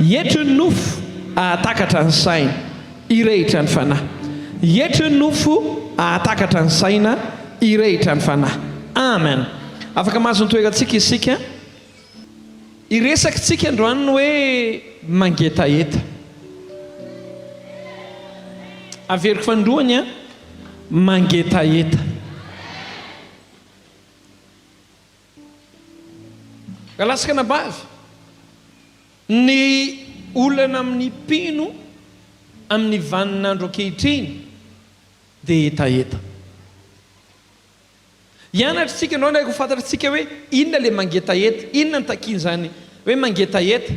Hietry ny nofo, hahatakatra ny saina. Hirehitra ny fanahy. Hietry ny nofo, hahatakatra ny saina. Hirehitra ny fanahy. Amen. Afaka mahazo ny toerantsika isika. Hiresaka tsika androany ny hoe mangetaheta. Averiko fanindroany an, mangetaheta. Rahalahy sy anabavy, ny olana amin'ny mpino amin'ny vaninandro ankehitriny dia hetaheta. Hianatra isika androany ary ho fantatr'tsika hoe inona ilay mangetaheta, inona no takian'izany hoe mangetaheta.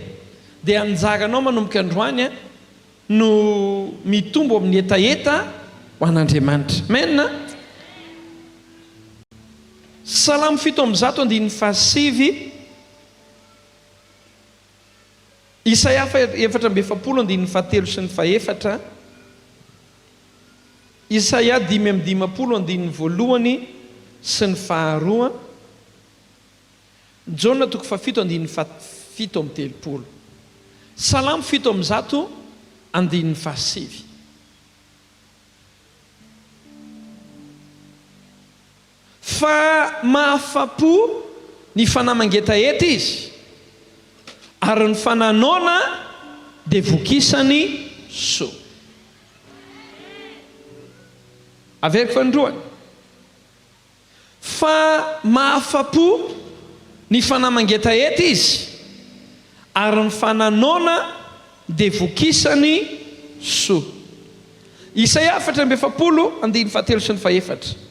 Dia anjaranao manomboka androany no mitombo amin'ny hetaheta ho an'Andriamanitra. Amen a! Salamo 107 andininy fahasivy, Isaia 44 andininy fahatelo sy ny fahefatra. Isaia 55 andininy voalohany sy ny faharoa, Jaona toko fahafito andininy fahafito amby 30, Salamo 107 andininy fahasivy. Fa mahafa-po ny fanahy mangetaheta izy, ary ny fanahy noana dia vokisany soa. Averiko fanindroany. Fa mahafa-po ny fanahy mangetaheta izy, ary ny fanahy noana dia vokisany soa. Isaia 44, andininy fahatelo sy ny fahefatra.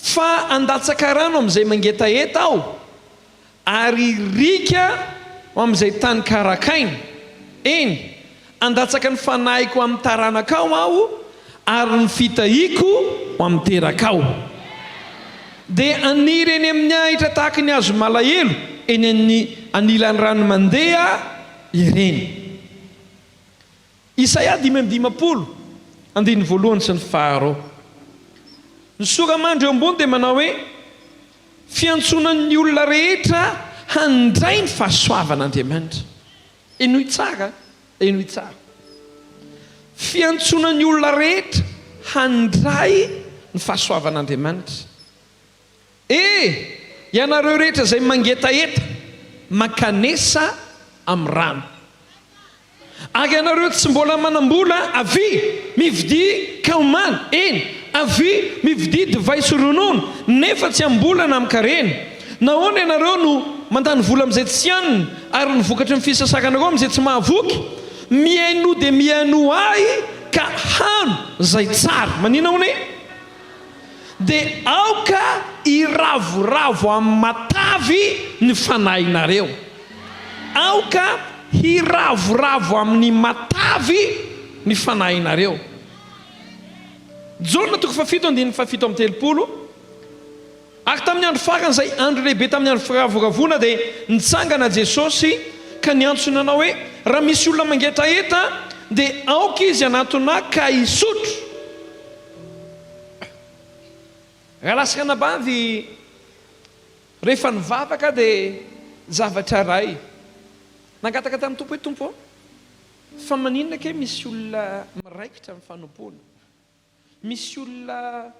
Fa handatsaka rano amin'izay mangetaheta Aho, ary riaka ho amin'izay tany karakaina. Eny, handatsaka ny Fanahiko amin'ny taranakao Aho, ary ny fitahiako ho amin'ny terakao. Dia haniry eny amin'ny ahitra tahaka ny hazo malahelo eny amin'ny anilan'ny rano mandeha ireny. Isaia 55, andininy voalohany sy ny faharoa. Ny sora-mandry eo ambony dia manao hoe, Fiantsoana ny olona rehetra handray ny fahasoavan'Andriamanitra. Henoy tsara, henoy tsara. Fiantsoana ny olona rehetra handray ny fahasoavan'Andriamanitra. E! Ianareo rehetra izay mangetaheta, mankanesa amin'ny rano. Ary ianareo tsy mbola manam-bola, avia, mividia kaomana, eny, avia, mividia divay sy ronono, nefa tsy amim-bola na amin-karena. Nahoana ianareo no mandany vola amin'izay tsy hanina, ary ny vokatry ny fisasaranareo amin'izay tsy mahavoky? Mihainoa dia mihainoa ahy, ka hano izay tsara. Manina hono e? Dia aoka hiravoravo amin'ny matavy ny fanahinareo. Aoka hiravoravo amin'ny matavy ny fanahinareo. Jaona toko fahafito andininy fahafito amby 30. Ary tamin'ny andro farany, izay andro lehibe tamin'ny andro firavoravoana, dia nitsangana Jesosy ka niantso nanao hoe, Raha misy olona mangetaheta, dia aoka izy hanatona Ahy ka hisotro. Rahalahy sy ranabavy, rehefa nivavaka aho dia zavatra iray nangataka tamin'ny Tompo hoe, Tompo ô, fa maninona kay misy olona miraikitra amin'ny fanompoana? Misy olona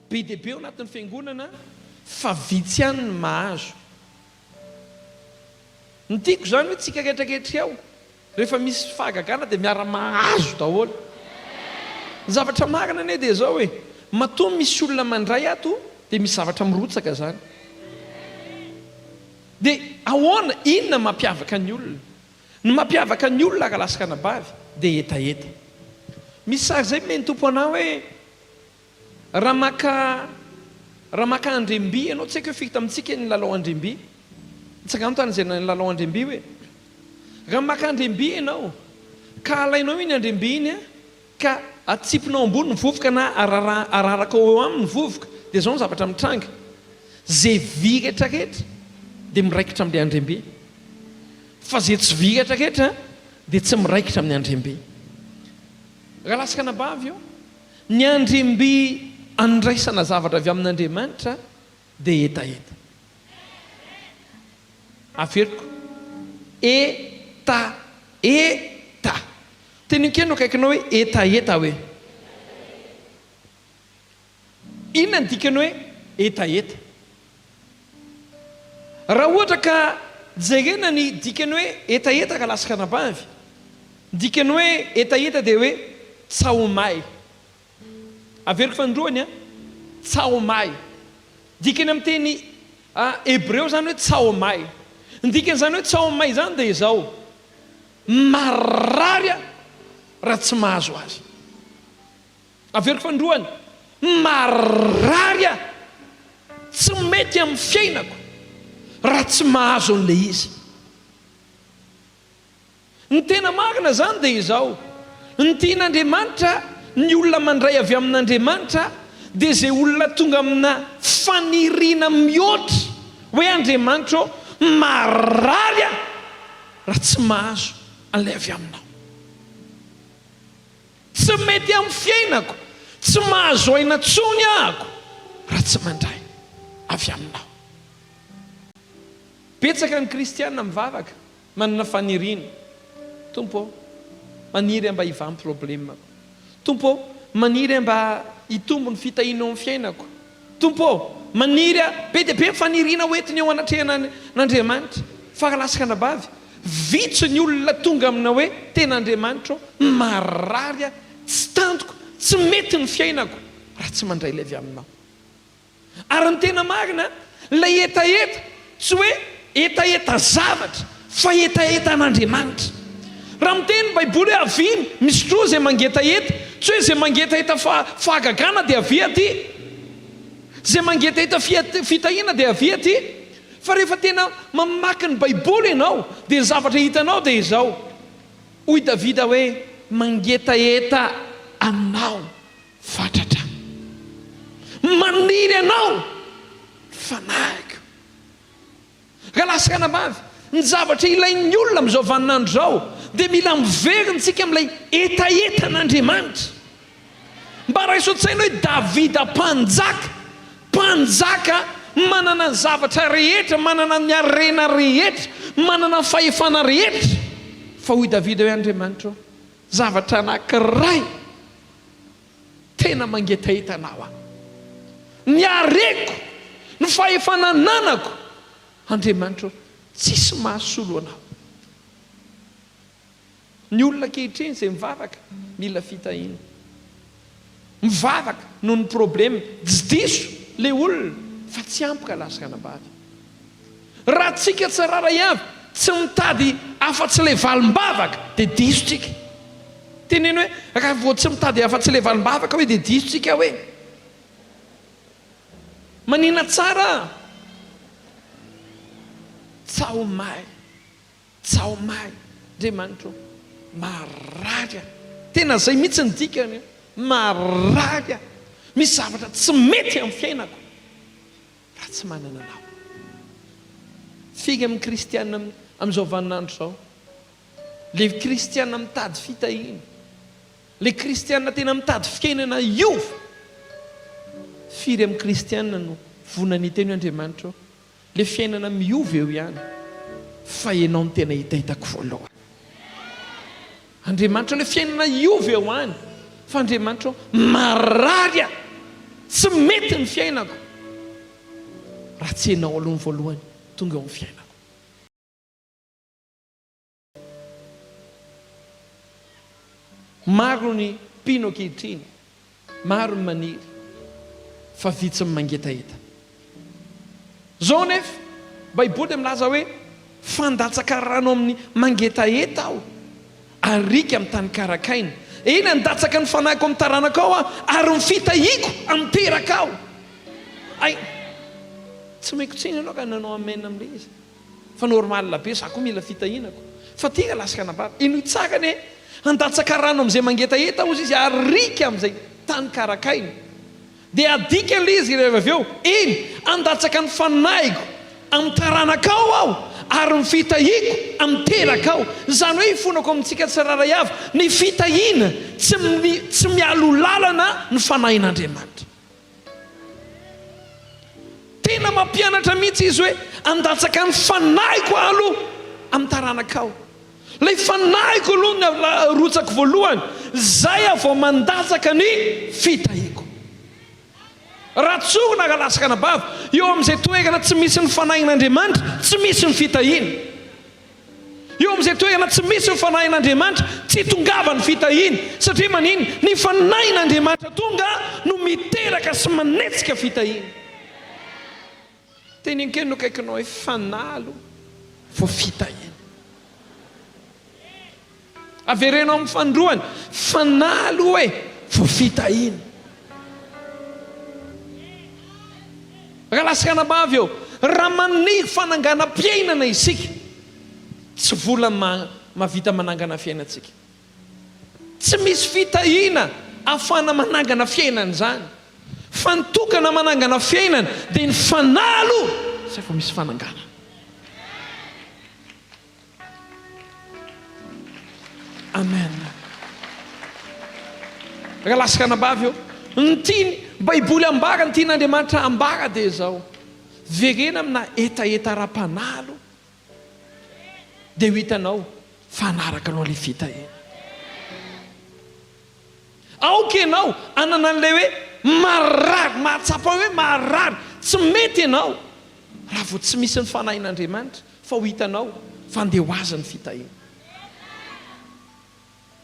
be dia be ao anatin'ny fiangonana fa vitsy ihany ny mahazo. Ny tiako izany hoe tsika rehetra rehetra ao rehefa misy fahagagana dia miara mahazo daholo. Ny zavatra marina anie dia izao e, matoa misy olona mandray ato dia misy zavatra mirotsaka izany. Dia ahoana, inona mampiavaka ny olona? Ny mampiavaka ny olona rahalahy sy ranabavy dia hetaheta. Misy sary izay omen'ny Tompo anah hoe raha maka raha maka andriam-by ianao, tsy haiko hoe firy tamintsika ny nilalao andriam-by? Nitsangano tany izay nilalao andriam-by hoe raha maka andriam-by ianao ka alainao iny andriam-by iny an, ka atsipinao ambony ny vovoka na ararakao eo aminy ny vovoka dia izao ny zavatra mitranga, izay vy rehetrarehetra dia miraikitra amin'ilay andriam-by. Fa izay tsy vy rehetrarehetra dia tsy miraikitra amin'ny andriam-by. Rahalahy sy anabavy ô, ny andriam-by andraisana zavatra avy amin'Andriamanitra dia hetaheta. Averiko, hetaheta. Heta. Teneno kely no akaikinao hoe hetaheta hoe. Inona ny dikany hoe hetaheta? Raha ohatra ka jerena ny dikany hoe hetaheta ka lasa anabavy, ny dikany hoe hetaheta dia hoe tsaomay. Averiko fanindroany an, tsaomay. Dikany amin'ny teny hebreo izany hoe tsaomay. Ny dikan'izany hoe tsaomay izany dia izao, marary aho raha tsy mahazo azy. Averiko fanindroany, marary aho, tsy mety amin'ny fiainako raha tsy mahazo an'ilay izy. Ny tena marina izany dia izao, ny tian'Andriamanitra, ny olona mandray avy amin'Andriamanitra dia izay olona tonga amina faniriana mihoatra hoe Andriamanitra ô, marary aho raha tsy mahazo an'ilay avy aminao. Tsy mety amin'ny fiainako, tsy mahazo aina intsony ahako raha tsy mandray avy aminao. Betsaka ny kristiana mivavaka, manana faniriana, Tompo ô, maniry aho mba hivaha ny problemako. Tompo ô, maniry aho mba hitombo ny fitahianao amin'ny fiainako. Tompo ô, maniry aho, be dia be ny faniriana ho entiny eo anatrehan'Andriamanitra. Fa raha lasa anabavy, vitsy ny olona tonga amina hoe, tena Andriamanitra ô, marary aho, tsy tantiko, tsy mety ny fiainako raha tsy mandray ilay avy aminao. Ary ny tena marina, ilay hetaheta tsy hoe hetaheta zavatra fa hetaheta an'Andriamanitra. Raha miteny ny Baiboly hoe avia misotroa izay mangetaheta, tsy hoe izay mangetaheta fahagagana dia avia aty, izay mangetaheta fitahiana dia avia aty, fa rehefa tena mamaky ny Baiboly ianao dia ny zavatra hitanao dia izao, hoy Davida hoe mangetaheta anao. Fatratra. Maniry anao ny fanahiko. Rahalahy sy ranabavy, ny zavatra ilain'ny olona amin'izao vaninandro izao dia mila miverina isika amin'ilay hetahetan'Andriamanitra. Mba raiso an-tsaina hoe Davida mpanjaka, mpanjaka manana ny zavatra rehetra, manana ny harena rehetra, manana ny fahefana rehetra. Fa hoy Davida hoe, Andriamanitra ô, Zavatra anankiray tena mangetaheta anao aho. Ny hareko, ny fahefana ananako, Andriamanitra ô, tsisy mahasolo anao. Ny olona ankehitriny izay mivavaka, mila fitahiana. Mivavaka noho ny problème, tsy diso le olona fa tsy ampy ka lasa anabavy. Raha tsika tsirairay avy tsy mitady afa-tsy ilay valim-bavaka dia diso tsika. Teneno hoe raha vao tsy mitady afa-tsy ilay valim-bavaka hoe dia diso tsika hoe. Manina tsara tsaomay. Tsaomay, Andriamanitra ô, marary aho. Tena izay mihitsy ny dikany, marary aho. Misy zavatra tsy mety amin'ny fiainako raha tsy manana Anao. Firy amin'ny kristiana amin'izao vaninandro izao, ilay kristiana mitady fitahiana, ilay kristiana tena mitady fiainana hiova, firy amin'ny kristiana no vonona ny hiteny hoe Andriamanitra ô, Le fiainana miova eo ihany fa enao no tena hitahitako voalohany. Andriamanitra le fiainana hiova eo any fa Andriamanitra ô marary aho tsy mety ny fiainako raha tsy enao aloha ny voalohany tonga eo amin'ny fiainako. Maro ny mpino ankehitriny, maro ny maniry, fa vitsy ny mangetaheta. Izao anefa, Baiboly dia milaza hoe, Fandatsaka rano amin'ny mangetaheta aho, ary riaka amin'ny tany karakaina. Eny, handatsaka ny fanahiko amin'ny taranakao aho, ary ny fitahiako amin'ny terakao. Hay! Tsy omeko tsiny ianao ka nanao amen amin'ilay izy. Fa normal be, za koa mila fitahiana ko. Fa ty lasa kanabavy. Henoy tsara anie, handatsaka rano amin'izay mangetaheta hozy izy ary riaka amin'izay tany karakaina. Dia adika ilay izy rehefa avy eo, eny, handatsaka ny fanahiko amin'ny taranakao aho ary ny fitahiako amin'ny terakao. Izany hoe ifonako amintsika tsirairay avy, ny fitahiana tsy tsy mialoha lalana ny fanahin'Andriamanitra. Tena mampianatra mihitsy izy hoe, Handatsaka ny fanahiko aho aloha amin'ny taranakao. Ilay fanahiko aloha no arotsako voalohany, izay aho vao mandatsaka ny fitahiako. Raha tsorina rahalahy sy ranabavy, eo amin'izay toerana tsy misy ny Fanahin'Andriamanitra, tsy misy ny fitahiana. Eo amin'izay toerana tsy misy ny Fanahin'Andriamanitra, tsy itongavan'ny fitahiana. Satria maninn? Ny Fanahin'Andriamanitra tonga no miteraka sy manetsika fitahiana. Teneno kely no akaikinao hoe Fanahy aloha vao fitahiana. Avereno amin'ny fanindroany, Fanahy aloha e, vao fitahiana. Rahalahy sy ranabavy ô, raha maniry fananganam-piainana isika, tsy vola mahavita manangana fiainantsika. Tsy misy fitahiana ahafahana manangana fiainana izany. Fa ny tokana manangana fiainana dia ny Fanahy aloha, izay vao misy fananganana. Amen. Rahalahy sy ranabavy ô, ny tiany Baiboly ambara, ny tian'Andriamanitra ambara dia izao, verena amina hetaheta ara-panahy aloha, dia ho hitanao fa hanaraka anao ilay fitahiana. Aoka ianao hanana an'ilay hoe marary, mahatsapa hoe marary, tsy mety ianao raha vao tsy misy ny Fanahin'Andriamanitra fa ho hitanao fa handeha ho azy ny fitahiana.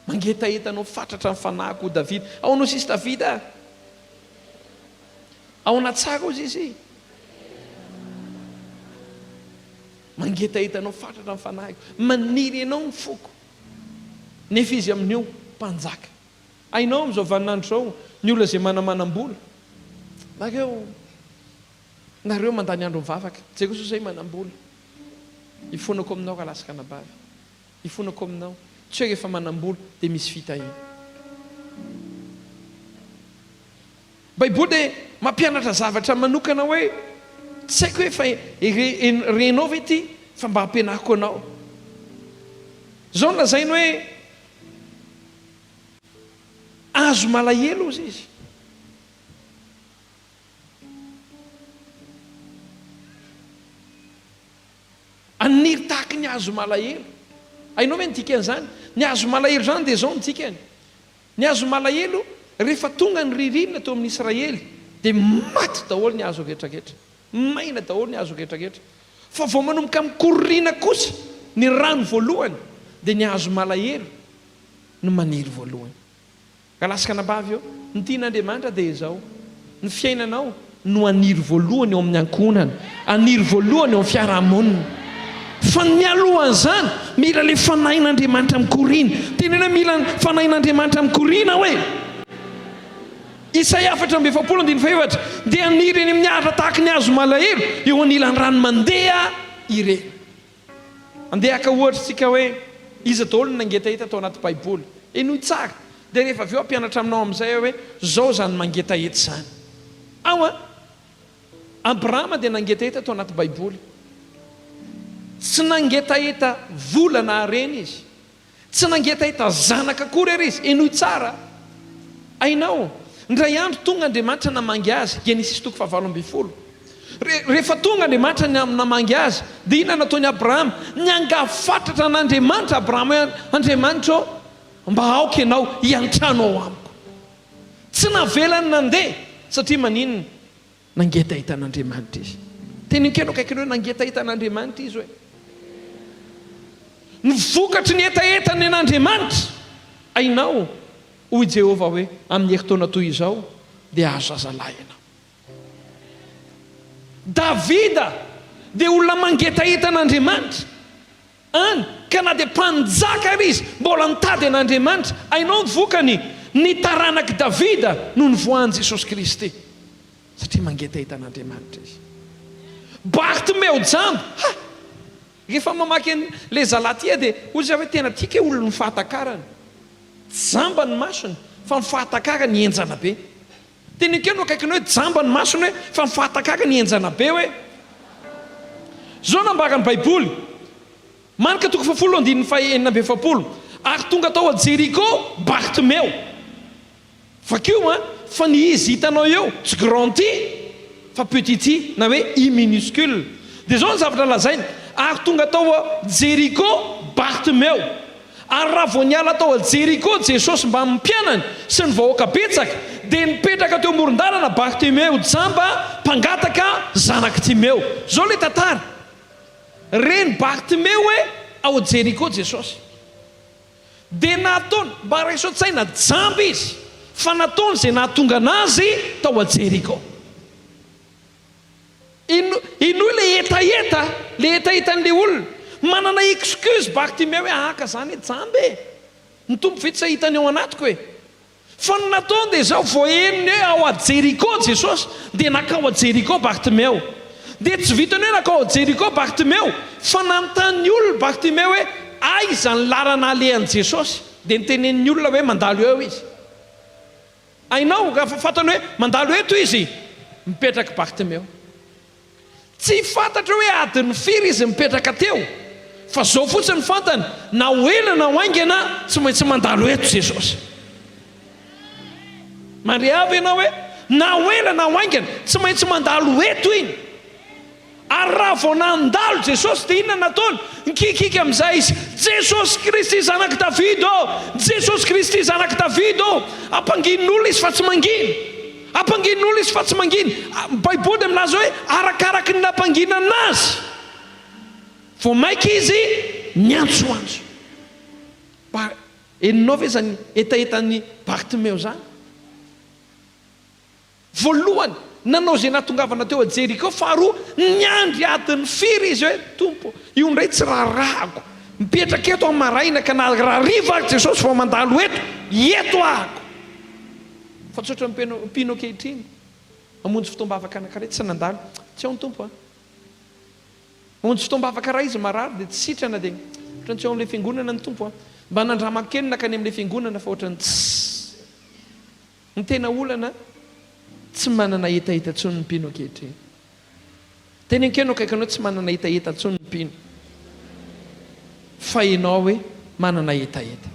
Mangetaheta anao fatratra ny fanahiko hoy Davida. Ahoana hoy sisy Davida? Ahoana tsara hoy sisy? Mangetaheta anao fatratra ny fanahiko, maniry anao ny foko. Nefa izy amin'io mpanjaka. Hainao amin'izao vaninandro izao ny olona izay manamanam-bola. Nareo, nareo mandany andro mivavaka. Jereo sao izay manam-bola. Ifonako aminao rahalahy sy ranabavy. Ifonako aminao. Tsy hoe rehefa manam-bola dia misy fitahiana. Baiboly dia mampianatra zavatra manokana hoe, tsy haiko hoe efa renao ve ity fa mba ampianariko anao. Izao no lazainy hoe, azo malahelo hozy izy. Haniry tahaky ny hazo malahelo. Hainao ve ny dikan'izany? Ny hazo malahelo izany dia izao no dikany. Ny hazo malahelo, rehefa tonga ny ririnina teo amin'ny Israely, dia maty daholo ny hazo rehetrarehetra. Maina daholo ny hazo rehetrarehetra. Fa vao manomboka mikororiana kosa ny rano voalohany, dia ny hazo malahelo no maniry voalohany. Rahalahy sy ranabavy ô, ny tian'Andriamanitra dia izao, ny fiainanao no haniry voalohany eo amin'ny ankohonana, haniry voalohany eo amin'ny fiarahamonina. Fa ny mialohan'izany, mila ilay Fanahin'Andriamanitra mikoriana. Teneno hoe mila ny Fanahin'Andriamanitra mikoriana aho e! Isaia 44 andininy fahefatra, Dia haniry eny amin'ny ahitra tahaka ny hazo malahelo eo anilan'ny rano mandeha ireny. Andeha haka ohatra isika hoe iza daholo no nangetaheta tao anaty Baiboly. Henoy tsara, dia rehefa avy eo hampianatra aminao amin'izay aho hoe izao izany mangetaheta izany. Ao an! Abrahama dia nangetaheta tao anaty Baiboly. Tsy nangetaheta vola na harena izy. Tsy nangetaheta zanaka akory ary izy. Henoy tsara. Hainao, indray andro tonga Andriamanitra namangy azy, Genesisy toko fahavalo ambin'ny folo. Re, rehefa tonga Andriamanitra namangy azy, dia inona nataon'i Abrahama? Niangavy fatratra an'Andriamanitra Abrahama hoe, Andriamanitra ô, mba aoka ianao hiantrano ao amiko. Tsy navelany nandeha, satria maninona? Nangetaheta an'Andriamanitra izy. Teneno kely eo akaikiny hoe nangetaheta an'Andriamanitra izy hoe. Ny vokatry ny hetahetany an'Andriamanitra. Hainao, hoy Jehovah hoe, amin'ny herintaona toy izao dia hahazo zazalahy ianao. Davida dia olona mangetaheta an'Andriamanitra. Any, ka na dia mpanjaka ary izy, mbola nitady an'Andriamanitra. Hainao ny vokany? Ny taranak'i Davida no nivoahan'i Jesosy Kristy. Satria mangetaheta an'Andriamanitra izy. Bartimeo jamba! Ha! Rehefa mamaky an'ilay zalahy ity aho dia hoy izaho hoe tena tiako hoe olon'ny fahatakarana. Jamba ny masony, fa ny fahatakarany henjana be. Teneno kely no akaikiny hoe jamba ny masony hoe fa ny fahatakarany henjana be hoe. Izao no ambaran'ny Baiboly, Marka toko fahafolo andininy faha-46, Ary tonga tao Jeriko Bartimeo. Vakio an, fa ny izy hitanao eo tsy grand I fa petit i na hoe i minuscule. Dia izao ny zavatra lazainy, Ary tonga tao Jeriko Bartimeo. Ary raha vao niala tao a Jeriko Jesosy mbamin'ny mpianany sy ny vahoaka betsaka, dia nipetraka teo amoron-dalana Bartimeo jamba, mpangataka, zanak'i Timeo. Izao ilay tantara. Ren'i Bartimeo hoe ao Jeriko Jesosy. Dia nataony, mba raiso an-tsaina, jamba izy, fa nataony izay nahatonga an'azy tao a Jeriko. Ino, inoy le hetaheta, le hetahetan'le olona. Manana excuse Bartimeo hoe aka zany e, jamba e. Ny Tompo ve tsy hahita ny ao anatiko e. Fa ny nataony dia izao, vao henony hoe ao a Jeriko Jesosy, dia nankao a Jeriko Bartimeo. Dia tsy vitany hoe nankao a Jeriko Bartimeo, fa nanontany ny olona Bartimeo hoe aiza ny lalana alehan'i Jesosy. Dia notenenin'ny olona hoe mandalo eo izy. Hainao, raha fantany hoe mandalo eto izy, mipetraka Bartimeo. Tsy fantatra hoe adiny firy izy nipetraka teo, fa izao fotsiny fantany, na ho ela na ho haingana, tsy maintsy mandalo eto Jesosy. Mandre avy ianao hoe, na ho ela na ho haingana, tsy maintsy mandalo eto iny. Ary raha vao nandalo Jesosy dia inona nataony? Nikiakiaka amin'izay izy, Jesosy Kristy Zanak'i Davida ô! Jesosy Kristy Zanak'i Davida ô! Ampanginin'olona izy fa tsy mangina. Ampanginin'olona izy fa tsy mangina. Ny Baiboly dia milaza hoe arakaraky ny nampanginana azy, vao mainka izy niantsoantso. Mba henonao ve izany hetahetan'i Bartimeo izany? Voalohany, nanao izay nahatongavana teo a Jeriko. Faharoa, niandry adiny firy izy hoe, Tompo, io indray tsy raharahako. Mipetraka eto aho maraina ka na hariva ary Jesosy vao mandalo eto, eto ahako. Fa tsy ohatran'ny mpino ankehitriny, mamonjy fotoam-bavaka anankiray, tsy nandalo, tsy ao ny Tompo an. Mamonjy fotoam-bavaka iray izy marary dia tsy sitrana dia ohatran'ny tsy ao amin'ilay fiangonana ny Tompo an. Mba nandramako kely nankany amin'ilay fiangonana fa ohatran'ny tsy. Ny tena olana, tsy manana hetaheta intsony ny mpino ankehitriny. Teneniko eo akaikinao hoe tsy manana hetaheta intsony ny mpino. Fa ianao hoe manana hetaheta.